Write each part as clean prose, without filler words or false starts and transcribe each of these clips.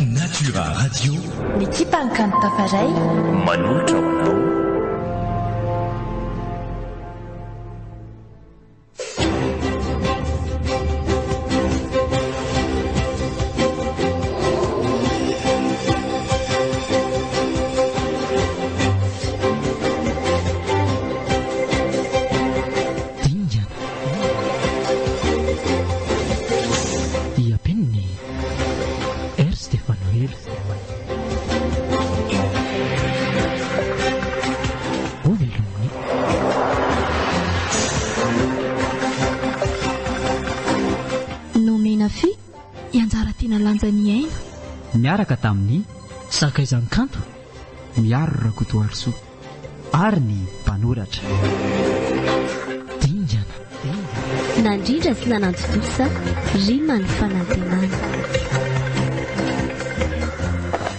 Natura Radio. Ny ekipan'ny Kanto Tafaray. Manolotra ho anao. Dingana. Diaben'ny R. Stefanoela. Hovelominy. Nomena fy, i Anjara tena lanja ny aina. Niaraka tamin'ny. Sakaizan'ny kanto. Miaro Rakotoarisoa. Ary ny mpanoratra. Dingana. Nandrindra sy nanantontosa rima ny fanantenana.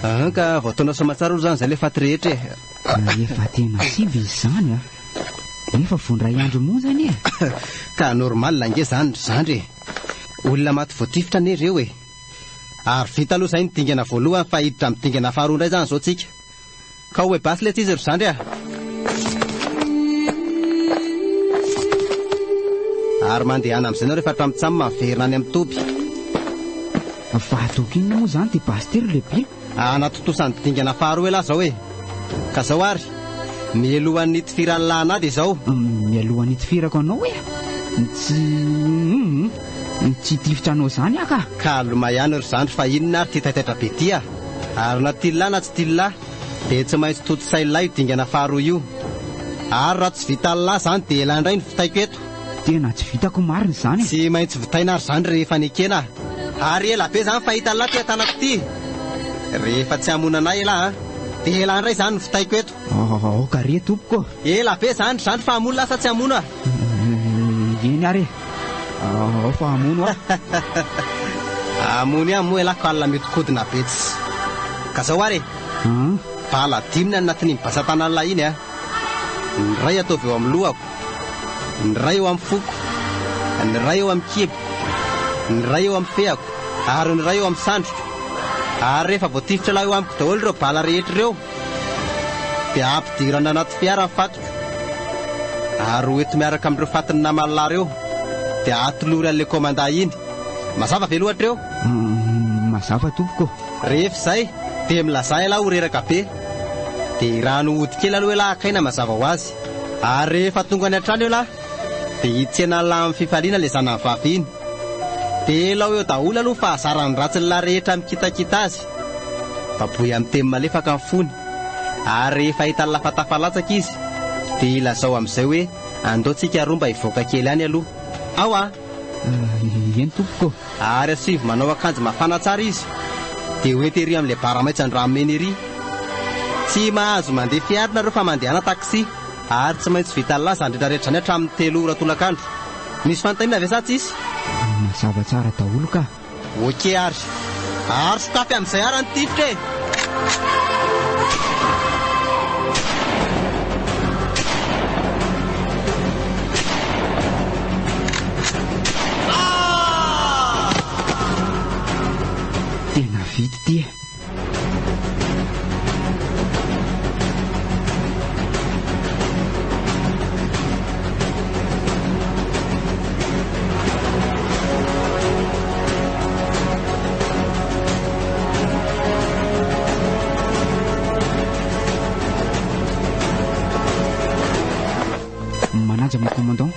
An ka vao taona soamatsara aloha zany zay le faty rehetra e. Efa tena simba izy izany a. Nefa vao indray andro monja anie. Ka normal ange zany ry zandry e. Olona maty voatifitra anie ireo e. Ary vita aloha izay ny dingana voalohany fa hiditra amin'ny dingana faharoa indray zany izao tsika. Ka oe basy letsy izy ry zandry a! Ary mandehana amin'izay nareo efa hatramin'ny tsam miverina any amin'ny toby. Fa ataoko inona moa izany ity basy ity ry lehibe? Hanatontosa ny dingana faharoa elah zao e! Ka zao ary, mialohan'ny hitifiran'ny lahy anah dia izao. Mialohan'ny hitifirako anao e! Tsy tsy hitifitra anao izany aho ka! Calme ihany ry zandry fa inona ary ity taitaitra be ity a! Ary na tian'lah na tsy tian'lah dia tsy maintsy tontosain'lah io dingana faharoa io. Ary raha tsy vitan'lah izany dia elah indray no vitaiko eto. Tena tsy vitako marina izany e! Tsy maintsy vitaina ary izany rehefa nekena. Ary ela be izany fahitan'lah ity an-tanako ity. Rehefa tsy hamono anah elah an! Dia elah indray izany no vitaiko eto. Aoka re tompoko ô! Ela be izany ry zandry fa hamono lah sa tsy hamono a! Eny ary e! Ao fa hamono aho. Hamono ihany moa elah kalina mihodinkodina be tsy. Ka zao ary e! Bala dimy ny anatin'iny basan-tanan'lah iny a! Ny iray ataovy eo amin'ny lohako, ny iray eo amin'ny foko, ny iray eo amin'ny kiboko, ny iray eo amin'ny fehako ary ny iray eo amin'ny sandriko. Ary rehefa voatifitra lah eo amiko daholo ireo bala rehetra ireo, Dia ampidirana anaty fiara ny fatiko ary ho ento miaraka amin'ireo fatin'ny naman'i lahy ireo dia atolory an'ilay komandà iny. Mazava ve aloha hatreo? Mazava tompoko. Rehefa izay dia milazà ialahy ho reraka be. Dia irano hody kely aloha ialahy haka aina mazava ho azy. Ary rehefa tonga any an-trano ialahy dia hitsena an'lah amin'ny fifaliana ilay zanany vavy iny. Dia elao eo daholo aloha fa hazaran'ny ratsin'lah rehetra mikitakita azy. Baboy amin'ny teny malefaka ny fony, ary rehefa hitan'i Lafa tafalatsaka izy, dia ilazao amin'izay hoe andao tsika roa mba hivoaka kely any aloha. Ao a! Eny tompoko. Ary asivo manao akanjo mafana tsara izy, dia ho ento ery amin'ilay bara maitso Andranomena ery. Tsy mahazo mandeha fiara nareo fa mandehana taxi, ary tsy maintsy vitan'i lahy izany rehetrarehetra izany hatramin'ny telo ora tolakandro. Misy fanontaniana ve sa tsisy? Mazava tsara daholo ka. Ok ary. Ary sokafy amin'izay ara ny tifitra e! Tena vita ity e! Manaja mon commandant.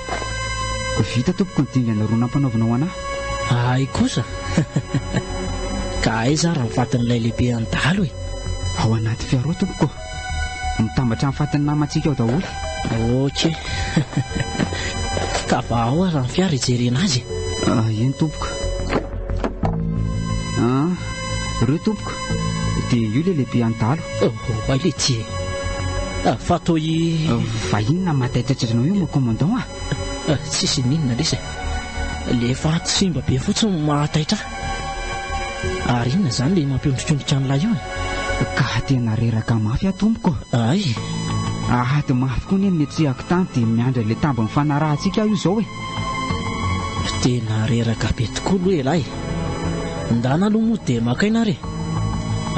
Vita tompoko ny dingana roa nampanaovina ho anah. Hay kosa! Ka aiza ary ny fatin'ilay lehibe an'i Dalo e? Ao anaty fiara ao tompoko. Mitambatra amin'ny fatin'ny namantsika ao daholo. Ok. Ka vahao ary ny fiara hijerena azy e. Ah, eny tompoko. Ah, ireo tompoko. Dia io ilay lehibe an'i Dalo. Oh, hay le ty e. Ah, fa toa i... Fa inona mahataitaitra anao io mon commandant ah? Ah, tsisy n'inona lesy e. Le faty simba be fotsiny no mahataitra ahy. Ary inona izany le mampiondrikondrika an'ilay io e? Ka tena reraka mafy aho tompoko. Ay. Ady mafy koa anie ny niatrehako tany dia miandry an'ilay tambin'ny fanarahantsika aho io izao e. Tena reraka be tokoa aloha ialahy e. Ndana aloha moa dia maka aina ary e.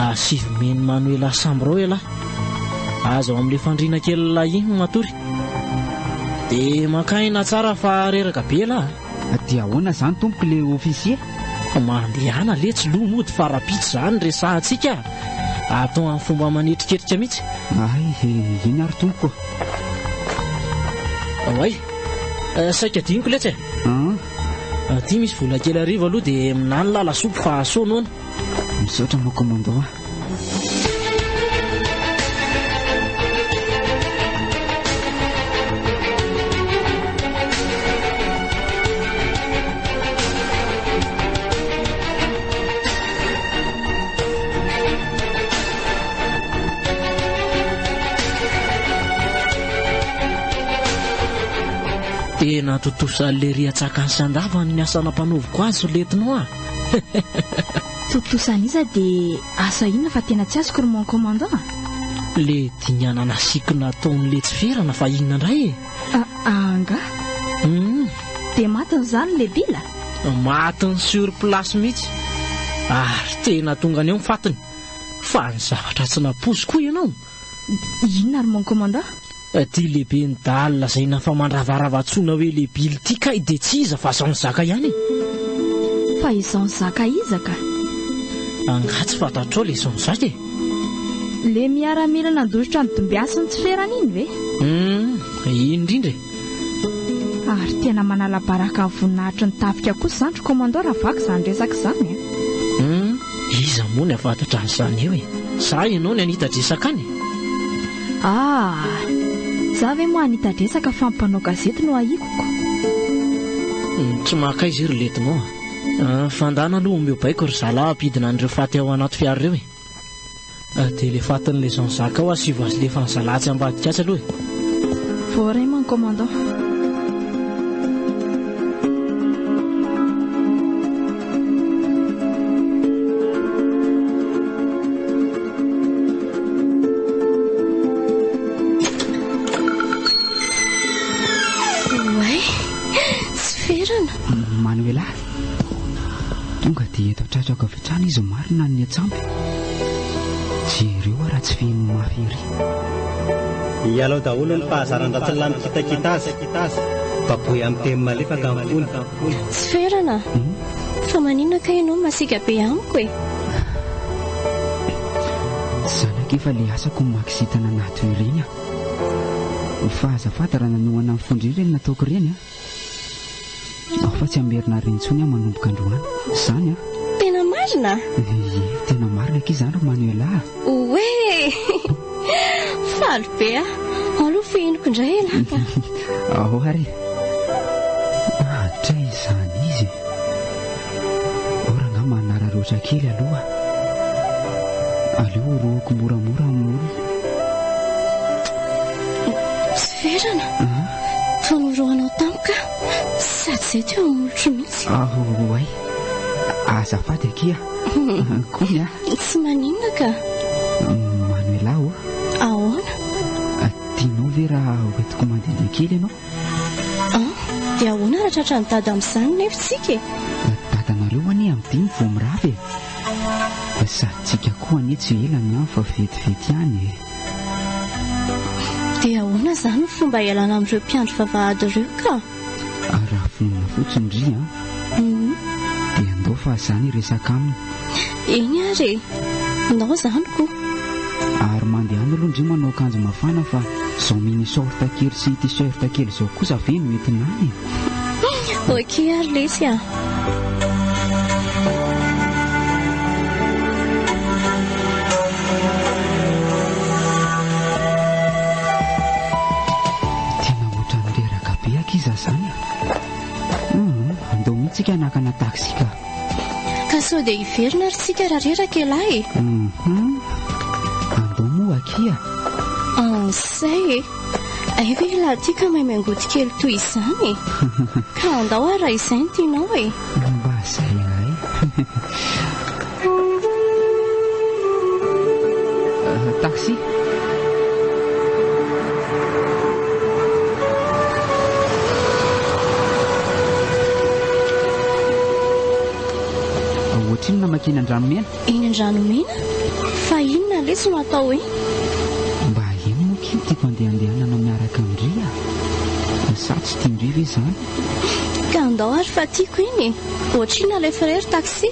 Asivo meny Manuela chambre ao ialahy. Aza ao amin'ilay fandriana kely lahy iny no matory. Dia maka aina tsara fa reraka be ialahy a. Dia ahoana izany tompoko le officier? Mandehana letsy loha mody fa rapitso izany resahantsika a. Atao amin'ny fomba manetriketrika mihitsy. Ay, eny ary tompoko. Oay, saika adinoko letsy e. Aty misy vola kely arivo aloha dia minany lah lasopy fa soa noana. Misaotra mon commandant a. Tena tontosa lery atsakany sy andavany ny asa nampanaoviko azy ry letinao a! Tontosa an'iza dia asa inona fa tena tsy azoko ry mon commandant a! Le dingana nasiako nataon'le tsy ferana fa inona indray e? Angaha? Hum. Dia matiny izany le bila? Matiny sur place mihitsy. Ary tena tonga any eo ny fatiny. Fa ny zavatra tsy nampoiziko hoy ianao. Inona ry mon commandant? Ity lehiben'ny dahalo lazaina fa mandravarava antsoina hoe le Bill ity kay dia tsy iza fa Jean Zaka ihany e! Fa i Jean Zaka iza ka? Angaha tsy fantatrao le Jean Zaka e? Le miaramila nandositra ny Dombiasy ny tsy ferana iny ve? Hum, iny indrindra e! Ary tena manala baraka ny voninahitry ny tafika kosa izany ry commandant raha vaky izany resaka izany a! Hum, iza moa ny hahafantatra an'izany eo e? Za ianao ny hanita-dresaka any e! Ah! Za ve moa hanita-dresaka fa mpanao gazety no ahiako ko! Tsy maka aiza io ry lieutenant a! Fandana aloha omeo baiko ry zalahy hampidina an'ireo faty ao anaty fiara ireo e! Dia ilay fatin'ilay Jean Jacques ao asivo azy lefan'ny zalahy atsy ambadika atsy aloha e! Voaray mon commandant. Oay, tsy ferana. Manuela, tonga dia eto an-tratrako avy hatrany izy marina ny atsampy. Jereo aho raha tsy feno mafy ery. Ialao daholo ny fahazaran-dratsin'ny lahy mikitakita azy. Baboy amin'ny teny malefaka ny fony. Tsy ferana. Fa maninona kay ianao masiaka be amiko e? Tsy izany akia fa le asako no maha-kizitina anah toy ireny ah. Fa azafady raha nanohana ny fon-dry ireny nataoko ireny ah. Ao fa tsy hamerina ary intsony aho manomboka androany. Izany an! Tena marina? Ie, tena marina akia izany ry Manuela a! Oe! Faly be aho. Ao aloha fehiniko indray elah ka. Ao ary e! Hatray izany izy e! Ao rangahy manararaotra kely aloha. Aleo horohoko moramora amin'ny olona. Tsy ferana. Toa norohanao tampoka aho. Sady izay teo amin'ny molotro mihitsy. Oay. Azafady akia. Kony a. Tsy maninona ka. Manuela ô. Ahoana? Tianao ve raha hoentiko mandehandeha kely ianao? An! Dia ahoana raha tratran'i Dada amin'izany nefa tsika e? Dadanareo anie amin'ny dimy vao mirava e! Sady tsika koa anie tsy ela ny any fa vetivety ihany e! Dia ahoana izany ny fomba hialana amin'ireo mpiandry vavahady ireo ka? Raha vonona fotsiny ry an! Dia andao fa za ny hiresaka aminy. Eny ary e! Ndao izany ko! Ary mandehana aloha ndry manao akanjo mafana fa zao mini short kely sy t-shirt kely zao kosa ve no entina any e? Ok ary lesy a! Tena ohatran'ny reraka be aky iza zany a! Hum, andao mihitsy tsika hanakana taxi ka! Ka sao dia hiverina ary tsika raha reraka ialahy e? Hum, andao moa akia. An'izay e! Hay ve ialahy ity ka mahay miangoty kely toy izany e? Ka andao ary raha izay no tianao e! Mba izay iray. Taxi. Ohatrinona makeny Andranomena? Eny Andranomena? Fa inona lesy no atao eny? Mba eny moa akia no tiako andehandehanana miaraka amin-dry a! Sa tsy tian-dry ve izany? Ka andao ary fa tiako iny e! Ohatrinona ilay frais ry taxi?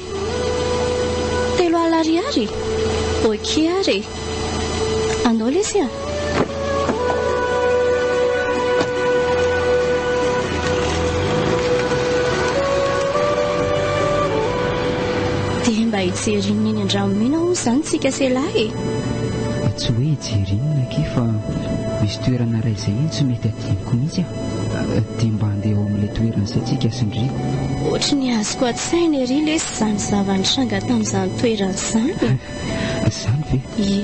30 ariary? Ok ary e! Andao lesy a! Dia mba hijery inona eny Andranomena hono izany tsika sy elah e? Tsy hoe hijery inona akia fa misy toerana iray izay iny tsy mety adinoko mihitsy a! Dia mba handeha ao amin'ilay toerana izay tsika sy ndry. Ohatry ny azoko an-tsaina ery lesy izany zava-nitranga tamin'izany toerana izany e! Izany ve? Ie.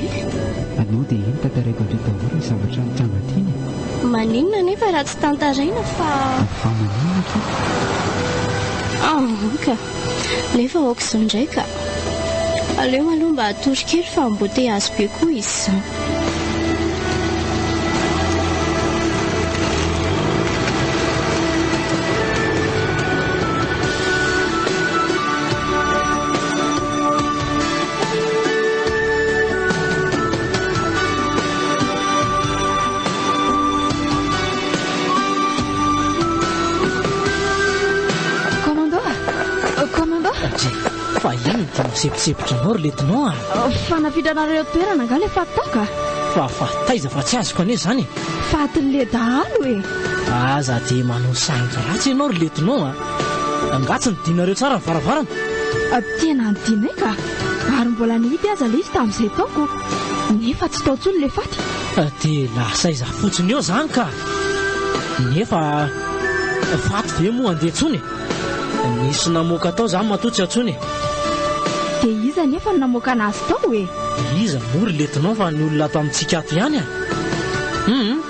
Anao dia eny tantaraiko an-dry daholo ny zavatra nitranga teny e! Maninona anefa raha tsy tantaraina fa. Fa maninona akia? An ka! Nefa aok'izao indray ka! Aleo aloha mba hatory kely fa mbo te hahazo be koa izy izany. Commando a! Commando! Fa inona ity maseposepotra anao ry lieutenant a? Fa nafindranareo toerana angaha ilay faty tao ka? Fa fa taiza fa tsy azoko anie izany e! Fatin'ilay dahalo e! Aza dia manao sangy ratsy ianao ry lieutenant a! Angaha tsy nidinareo tsara ny varavarana? Tena nidinay ka! Ary mbola nihidy aza ilay izy tamin'izay taoko. Nefa tsy tao intsony ilay faty. Dia lasa aiza fotsiny eo izany ka! Nefa faty ve moa handeha intsony e? Nisy namoaka tao izany matoa tsy antsoina e! Dia iza anefa no namoaka anazy tao e? Iza moa ry lieutenant fa ny olona ato amintsika ato ihany a! Hum!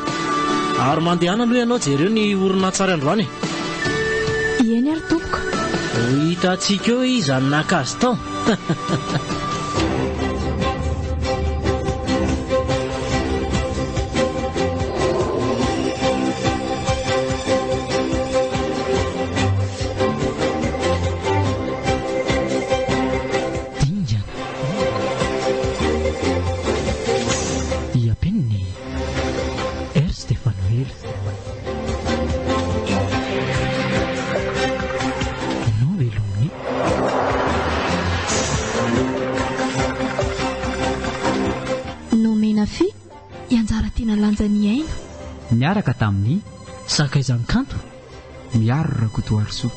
Ary mandehana aloha ianao jereo ny horonantsary androany e! Eny ary tompoko. Ho hitantsika eo iza no naka azy tao. Dingana. Diaben'ny R. Stefanoela. Novelomin'i. Nomena fy. I Anjara tiana lanja ny aina. Niaraka tamin'ny. Sakaizan'ny kanto. Miaro Rakotoarisoa.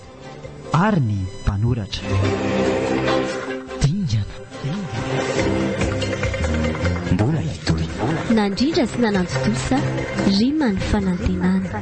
Ary ny mpanoratra. Dingana. Mbola hitohy. Nandrindra sy nanantontosa Rima ny fanantenana.